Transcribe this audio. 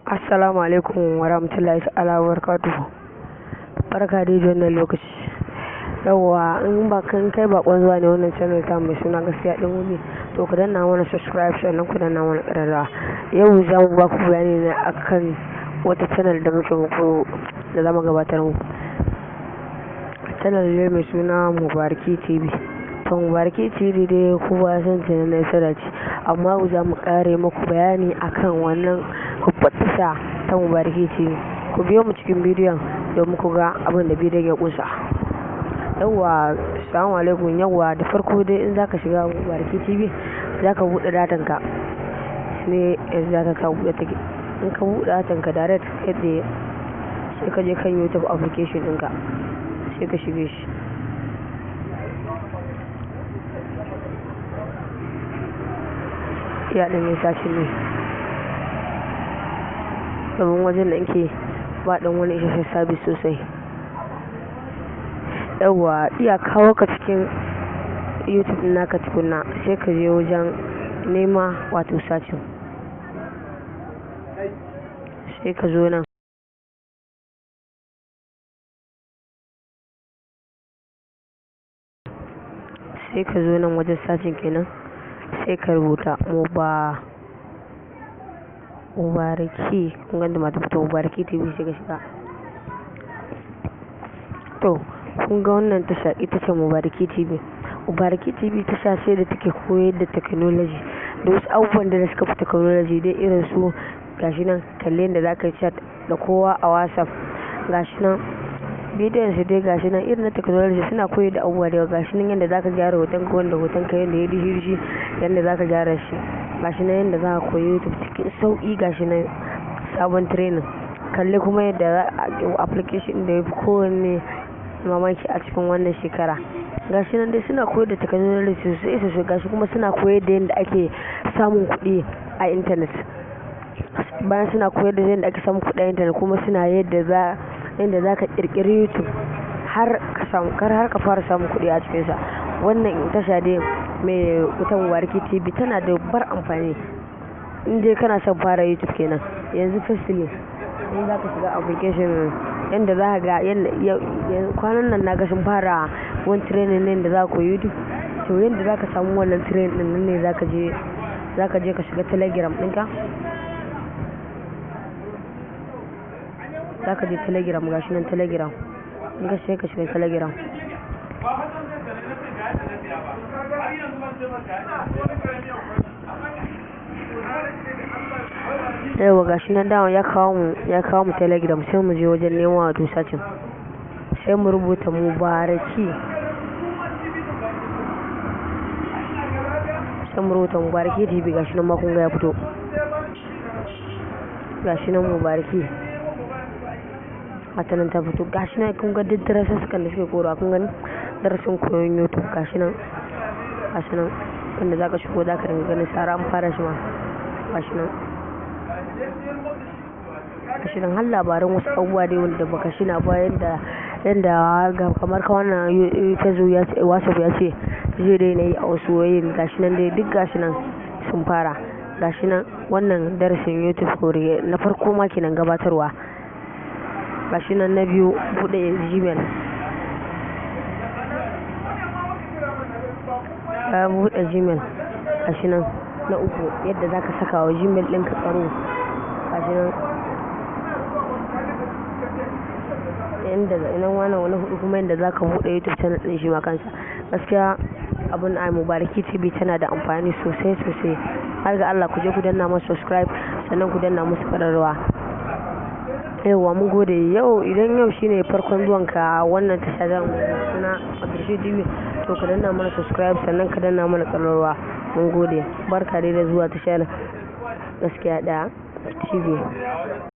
Assalamu alaikum wa rahmatullahi ta'ala wa barakatuhu. Barka dai da wannan lokaci. Yawwa, in ba kan kai bakon zuwa ne wannan channel ta mai suna Gaskiya Ɗin Wuri, to ku danna mana subscribe, sannan ku danna mana ƙararrawa. Yau za mu ba ku bayani ne akan wata channel da muke muku da zamu gabatar muku. Channel ne mai suna Mubaraki TV. To, Mubaraki TV dai kowa ya san channel na nasara ce, amma za mu ƙare muku bayani akan wannan babbar tasha ta Mubaraki TV. Ku biyo mu cikin bidiyon domin ku ga abin da bidiyon ya ƙunsa. Yawwa, assalamu alaikum. Yawwa, da farko dai in zaka shiga Mubaraki TV, zaka buɗe datan ka ne. Yanzu data ta buɗe take. In ka buɗe datan ka direct, kai tsaye sai ka je kan YouTube application ɗinka, sai ka shige shi. Ya ɗan yi searching ne domin wajen da nke ba ɗan wani isasshen service sosai. Yawwa, iya kawo ka cikin YouTube ɗin naka tukunna, sai ka je wajen nema, wato searching, sai ka zo nan, sai ka zo nan wajen searching kenan, sai ka rubuta Mubaraki. Kun ganta ma ta fito, Mubaraki TV, sai ka shiga. To, kun ga wannan tasha ita ce Mubaraki TV. Mubaraki TV tasha ce da take koyar da technology da wasu abubuwan da suka fi technology dai, irin su gashi nan, kalle yadda za ka yi chat da kowa a WhatsApp. Gashi nan bidiyon su dai, gashi nan irin na technology, suna koyar da abubuwa da yawa. Gashi nan yadda zaka gyara hoton ka, wanda hoton ka yadda ya dishi dishi, yadda zaka gyara shi. Gashi nan yadda zaka koyi YouTube cikin sauki. Gashi nan sabon training, kalle kuma yadda application da ya fi kowanne mamaki a cikin wannan shekara. Gashi nan dai suna koyar da technology sosai sosai. Gashi kuma suna koyar da yadda ake samun kuɗi a internet. Bayan suna koyar da yadda ake samun kuɗi a internet, kuma suna yadda za ka ƙirƙiri YouTube har ka samu, har ka fara samun kuɗi a cikinsa. Wannan tasha dai mai wutan Mubaraki TV tana da babbar amfani in dai kana son fara YouTube kenan. Yanzu firstly, in za ka shiga application, yanda za ka ga kwanan nan na ga sun fara wani training ne da za ka koyi YouTube. To, yanda za ka samu wannan training din nan ne, za ka je ka shiga Telegram ɗinka. Za ka je Telegram, gashi nan Telegram. In ka sai ka shiga Telegram. Yawwa, gashi nan dama ya kawo mu Telegram. Sai mu je wajen neman, wato searching, sai mu rubuta Mubaraki, sai mu rubuta Mubaraki TV. Gashi nan ma kun ga ya fito. Gashi nan Mubaraki a nan ta fito. Gashi nan kun ga duk darasussukan da suke koyarwa. Kun gani, darasin koyon YouTube, gashi nan, gashi nan wanda zaka shigo zaka dinga ganin sara an fara shi ma. Gashi nan, gashi nan har labaran wasu abubuwa dai wanda baka shina ba, yanda kamar ka wannan Facebook ya ce, WhatsApp ya ce zai daina yi a wasu wayoyin. Gashi nan dai duk, gashi nan sun fara. Gashi nan wannan darasin YouTube kore na farko ma kenan, gabatarwa. Gashi nan na biyu, buɗe Gmail. Ka buɗe Gmail. Gashi nan na uku, yadda zaka saka wa Gmail ɗinka tsaro. Gashi nan yanda nan wannan wani hudu kuma, yadda zaka buɗe YouTube channel ɗin shi ma kansa. Gaskiya abun ai Mubaraki TV tana da amfani sosai sosai, har ga Allah. Ku je ku danna musu subscribe, sannan ku danna musu ƙararrawa. Yauwa, mun gode. Yau idan yau shine farkon zuwanka wannan tasha da suna Abdulrashid TV, to ka danna mana subscribe, sannan ka danna mana ƙararrawa. Mun gode, barka dai da zuwa tashar Gaskiya Ɗaya TV.